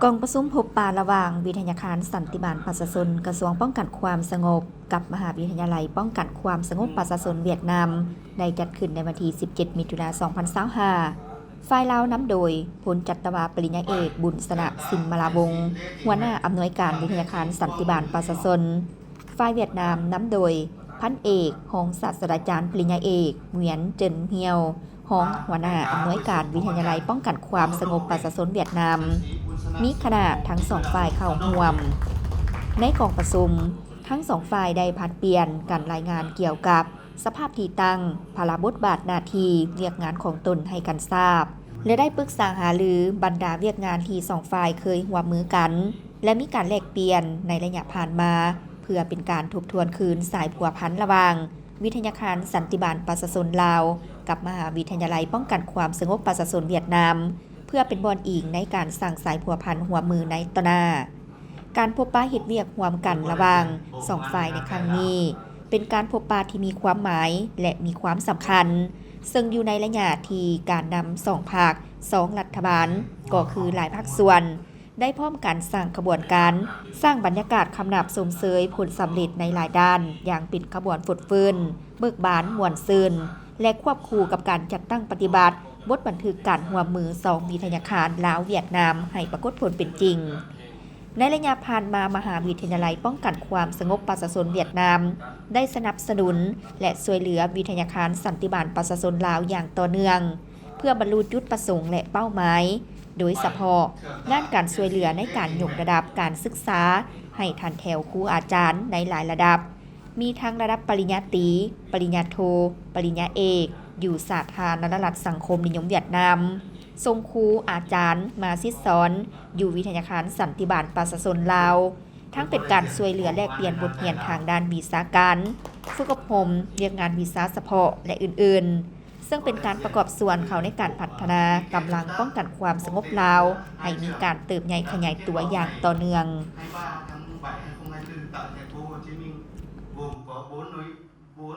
ກອງປະຊຸມພົບປະລະຫວ່າງວິທະຍາຄານສັນຕິບານປະຊາຊົນ ກະຊວງປ້ອງກັນຄວາມສະຫງົບ ກັບມະຫາວິທະຍາໄລປ້ອງກັນຄວາມສະຫງົບປະຊາຊົນຫວຽດນາມ ໄດ້ຈັດຂຶ້ນໃນວັນທີສິບເຈັດ ມິຖຸນາ ສອງພັນຊາວຫ້າ. ຝ່າຍລາວນຳໂດຍ ພົນຈັດຕະວາ ປະລິນຍາເອກ ບຸນຊະນະ ຊິນມະລາວົງ ຫົວໜ້າອຳນວຍການວິທະຍາຄານສັນຕິບານປະຊາຊົນ, ຝ່າຍຫວຽດນາມນຳໂດຍ ພັນເອກ ຮອງສາດສະດາຈານ ປະລິນຍາເອກ ຫວຽນ ເຈິນຮຽວ ຮອງຫົວໜ້າອຳນວຍການວິທະຍາໄລປ້ອງກັນຄວາມສະຫງົບປະຊາຊົນຫວຽດນາມ. ມີຄະນະທັງສອງຝ່າຍເຂົ້າຮ່ວມ. ໃນກອງປະຊຸມ, ທັງສອງຝ່າຍໄດ້ຜັດປ່ຽນກັນລາຍງານກ່ຽວກັບສະພາບທີ່ຕັ້ງ, ພາລະບົດບາດໜ້າທີ່, ວຽກງານຂອງຕົນໃຫ້ກັນຊາບ ແລະ ໄດ້ປຶກສາຫາລືບັນດາວຽກງານທີ່ສອງຝ່າຍເຄີຍຮ່ວມມືກັນ ແລະ ມີການແລກປ່ຽນໃນໄລຍະຜ່ານມາ ເພື່ອເປັນການທົບທວນຄືນສາຍພົວພັນລະຫວ່າງ ວິທະຍາຄານສັນຕິບານປະຊາຊົນລາວ ກັບມະຫາວິທະຍາໄລປ້ອງກັນຄວາມສະຫງົບປະຊາຊົນຫວຽດນາມ ເພື່ອເປັນບ່ອນອີງໃນການສ້າງສາຍພົວພັນຮ່ວມມືໃນຕໍ່ໜ້າ. ການພົບປະເຮັດວຽກຮ່ວມກັນລະຫວ່າງສອງຝ່າຍໃນຄັ້ງນີ້ ເປັນການພົບປະທີ່ມີຄວາມໝາຍ ແລະ ມີຄວາມສຳຄັນ, ເຊິ່ງຢູ່ໃນໄລຍະທີ່ການນຳສອງພັກ, ສອງລັດຖະບານ ກໍຄືຫຼາຍພາກສ່ວນ ໄດ້ພ້ອມກັນສ້າງຂະບວນການ, ສ້າງບັນຍາກາດຄຳນັບຊົມເຊີຍຜົນສຳເລັດໃນຫຼາຍດ້ານ ຢ່າງເປັນຂະບວນຟົດຟື້ນ, ເບີກບານ, ມ່ວນຊື່ນ ແລະ ຄວບຄູ່ກັບການຈັດຕັ້ງປະຕິບັດບົດບັນທຶກການຮ່ວມມືສອງວິທະຍາຄານລາວ-ຫວຽດນາມ ໃຫ້ປາກົດຜົນເປັນຈິງ. ໃນໄລຍະຜ່ານມາ, ມະຫາວິທະຍາໄລປ້ອງກັນຄວາມສະຫງົບປະຊາຊົນຫວຽດນາມ ໄດ້ສະໜັບສະໜູນ ແລະ ຊ່ວຍເຫຼືອວິທະຍາຄານສັນຕິບານປະຊາຊົນລາວຢ່າງຕໍ່ເນື່ອງ ເພື່ອບັນລຸຈຸດປະສົງ ແລະ ເປົ້າໝາຍ, ໂດຍສະເພາະ ດ້ານການຊ່ວຍເຫຼືອໃນການຍົກລະດັບການສຶກສາໃຫ້ທັນແຖວຄູອາຈານໃນຫຼາຍລະດັບ, ມີທັງລະດັບປະລິນຍາຕີ, ປະລິນຍາໂທ, ປະລິນຍາເອກ ຢູ່ສາທາລະນະລັດສັງຄົມນິຍົມຫວຽດນາມ, ສົ່ງຄູອາຈານມາສິດສອນຢູ່ວິທະຍາຄານສັນຕິບານປະຊາຊົນລາວ, ທັງເປັນການຊ່ວຍເຫຼືອແລກປ່ຽນບົດຮຽນທາງດ້ານວິຊາການ, ຝຶກອົບຮົມ, ວຽກງານວິຊາສະເພາະ ແລະ ອື່ນໆ. ເຊິ່ງເປັນການປະກອບສ່ວນເຂົ້າໃນການພັດທະນາກຳລັງປ້ອງກັນຄວາມສະຫງົບລາວ ໃຫ້ມີການເຕີບໃຫຍ່ຂະຫຍາຍຕົວຢ່າງຕໍ່ເນື່ອງ. ໃຫ້ວ່າທັງໃບໃຫ້ຄົງໃຫ້ຕື່ນຕາແຕ່ໂທຈິມິງບົ່ງກໍໂບນໜຸຍ